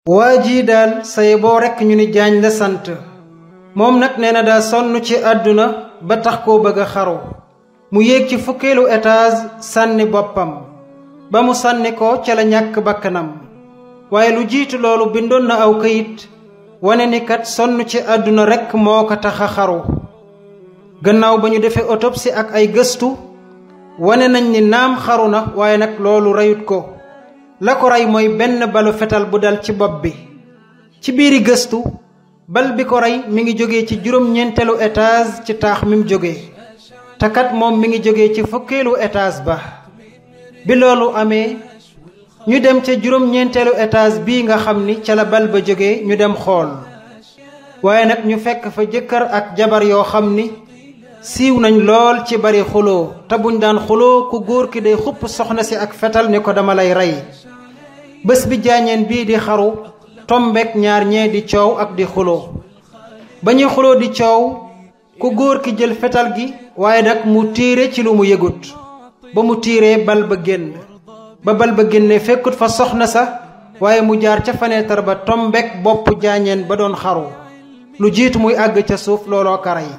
waa jii daal say boo rekk ñu ni Jaañ la sant moom nag nee na daa sonn ci àdduna ba tax koo bëgg a xaru mu yéeg ci fukkeelu étage sànni boppam ba mu sànni ko ca la ñàkk bakkanam waaye lu jiitu loolu bindoon na aw kayit wane ni kat sonn ci àdduna rekk moo ko tax a xaru gannaaw ba ñu defee autopsie ak ay gëstu wane nañ ni naam xaru na waaye nag loolu reyut ko la ko rey mooy benn balu fetal bu dal ci bopp bi ci biiri gëstu bal bi ko rey mi ngi jóge ci juróom-ñeenteelu étage ci taax mi mu jóge te kat moom mi ngi jóge ci fukkeelu étage ba bi loolu amee ñu dem ca juróom-ñeenteelu étage bii nga xam ni ca la bal ba jóge ñu dem xool waaye nag ñu fekk fa jëkkër ak jabar yoo xam ni siiw nañ lool ci bari xuloo te buñ daan xuloo ku góor ki day xupp soxna si ak fetal ni ko dama lay rey bés bi jaañeen bii di xaru tombek ñaar ñee di coow ak di xuloo ba ñuy xuloo di coow ku góor ki jël fetal gi waaye nag mu tiire ci lu mu yëgut ba mu tiiree bal ba génn ba bal ba génne fekkut fa soxna sa waaye mu jaar ca fenêtre ba tombek bopp jaañeen ba doon xaru lu jiitu muy àgg ca suuf looloo ka rey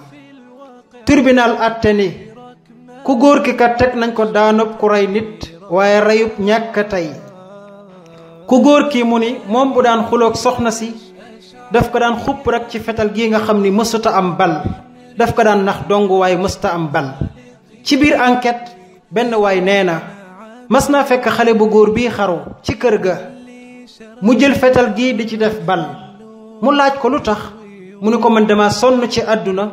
tribunal àtte ni ku góor ki kat teg nañ ko daanub ku rey nit waaye reyub ñàkk tey ku góor ki mu ni moom bu daan xuloog soxna si daf ko daan xupp rek ci fetal gi nga xam ni mësuta am bal daf ko daan nax dong waaye mësuta am bal ci biir enquête benn waay nee na mas naa fekk xale bu góor bii xaru ci kër ga mu jël fetal gi di ci def bal mu laaj ko lu tax mu ni ko man dama sonn ci àdduna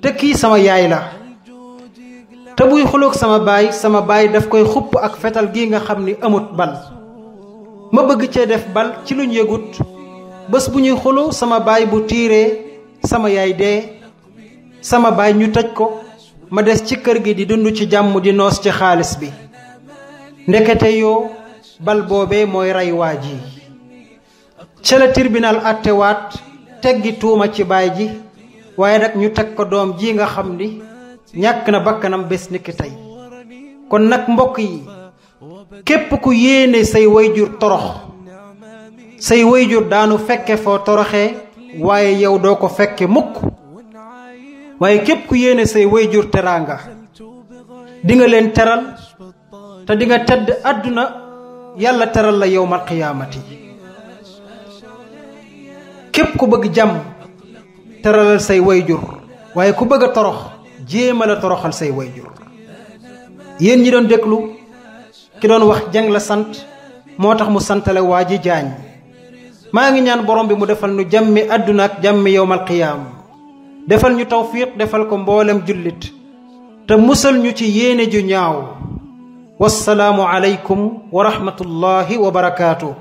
te kii sama yaay la te buy xuloog sama baay daf koy xupp ak fetal gi nga xam ni amut bal ma bëgg cee def bal ci luñ yëgut bés bu ñuy xuloo sama baay bu tiiree sama yaay dee sama baay ñu tëj ko ma des ci kër gi di dund ci jàmm di noos ci xaalis bi ndekete yoo bal boobee mooy rey waa ji ca la tribunal àttewaat teggi tuuma ci baay ji waaye nag ñu teg ko doom ji nga xam ni ñàkk na bakkanam bés niki tey kon nag mbokk yi képp ku yéene say wayjur torox say wayjur daanu fekke foo toroxee waaye yow doo ko fekke mukk waaye képp ku yéene say wayjur teraanga di nga leen teral te di nga tedd àdduna yàlla teral la yawmal qiyaamati képp ku bëgg jàmm teralal say wayjur waaye ku bëgg a torox jéema la toroxal say wayjur yéen ñi doon déglu ki doon wax Jeng la sant moo tax mu santale waa ji Jaañ maa ngi ñaan borom bi mu defal ñu jàmmi àdduna ak jàmmi yawmal qiyaam defal ñu tawfiq defal ko mboolem jullit te musal ñu ci yéene ju ñaaw wassalaamu aleykum wa rahmatullahi wa barakaatu